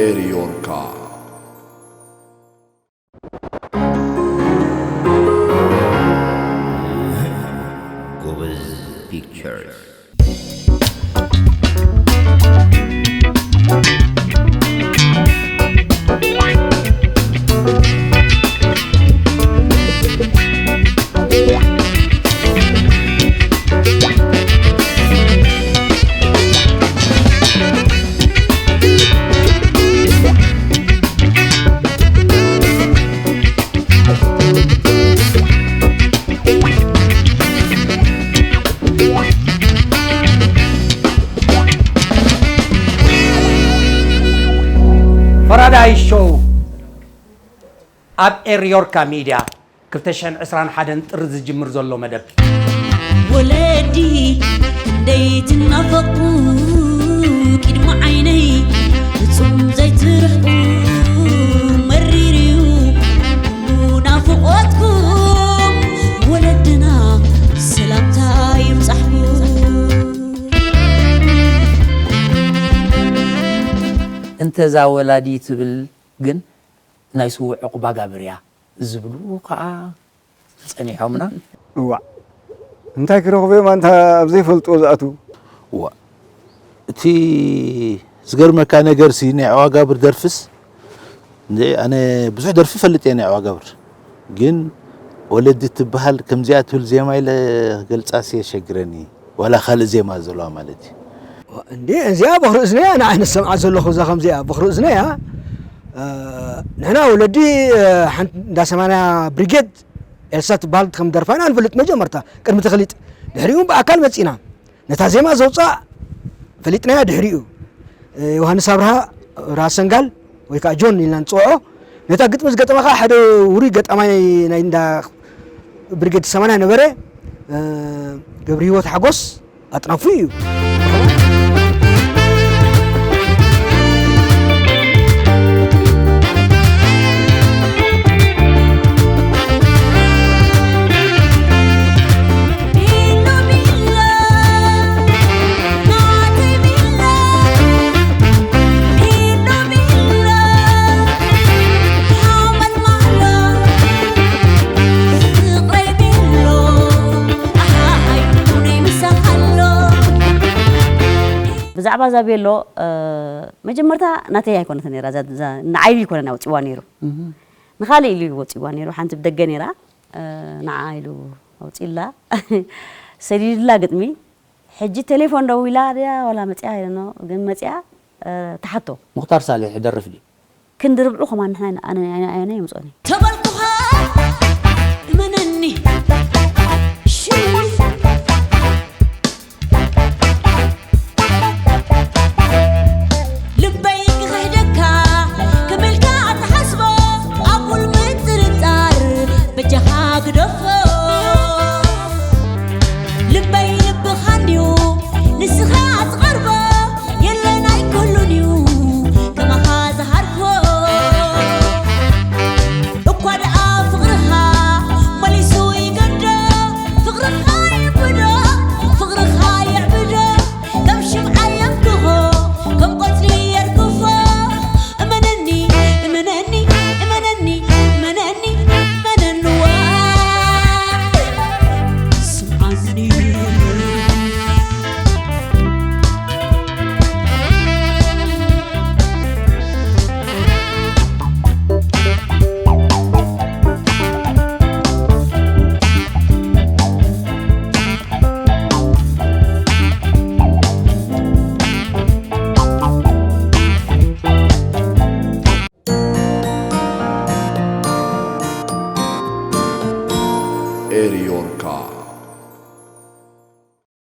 ኤሪዮርካ። ጎበዝ ፒክቸርስ። ፈራዳይ ሾው ኣብ ኤሪዮርካ ሚድያ ክልተ ሽሕን ዕስራን ሓደን ጥሪ ዝጅምር ዘሎ መደብ። ወለዲ ክንደይ ትናፈቁ ቅድሚ ዓይነይ ፍጹም ዘይትርሕቁ መሪርዩ ናፍቆትኩም ወለድና ሰላምታ ይብጻሕኩም። እንተ እዛ ወላዲ ትብል ግን ናይ ስዉእ ዑቕባጋብር እያ ዝብሉ ከዓ ጸኒሖምና። እዋእ እንታይ ክረኽቡ እዮም ኣንታ ኣብ ዘይፈልጥዎ ዝኣትዉ። እዋእ እቲ ዝገርመካ ነገርሲ ናይ ዑቕባጋብር ደርፍስ እንደ ኣነ ብዙሕ ደርፊ እፈልጥ እየ ናይ ዑቕባጋብር ግን ወለዲ ትበሃል ከምዚኣ ትብል ዜማ ኢለ ክገልጻስ የሸግረኒ። ዋላ ካልእ ዜማ ዘለዋ ማለት እዩ። እንዴ እዚኣ በኽሪ እዝነያ ንዓይ ንሰምዓ ዘለኹ እዛ ከምዚኣ በኽሪ እዝነያ ንሕና ወለዲ ሓንቲ እንዳ ሰማንያ ብሪጌድ ኤልሳ ትበሃል ከም ደርፋና ንፈልጥ መጀመርታ ቅድሚ ተኽሊጥ ድሕሪኡ ብኣካል መፂና ነታ ዜማ ዘውፃእ ፈሊጥናያ ድሕሪኡ ዮሃንስ ኣብርሃ ራሰንጋል ወይ ከዓ ጆን ኢልና ንፅውዖ ነታ ግጥሚ ዝገጠመ ከዓ ሓደ ውሩይ ገጣማይ ናይ እንዳ ብርጌድ ሰማንያ ነበረ ገብረ ህይወት ሓጎስ ኣጥናፉ እዩ። ብዛዕባ እዛ ቤሎ መጀመርታ ናተይ ኣይኮነትን ነራ ንዓይ ኢሉ ይኮነን ኣውፅዋ ነይሩ ንካልእ ኢሉ ወፂዋ ነይሩ ሓንቲ ብደገ ነይራ ንዓ ኢሉ ኣውፂላ ሰዲድላ ግጥሚ ሕጂ ቴሌፎን ደዊላ ድያ ዋላ መፅያ ይደኖ ግን መፅያ ትሓቶ ሙክታር ሳልሕ ደርፍ ድዩ ክንዲ ርብዑ ከማን ንሕና ኣነ ኣነ የምፅኦኒ ተበልኩ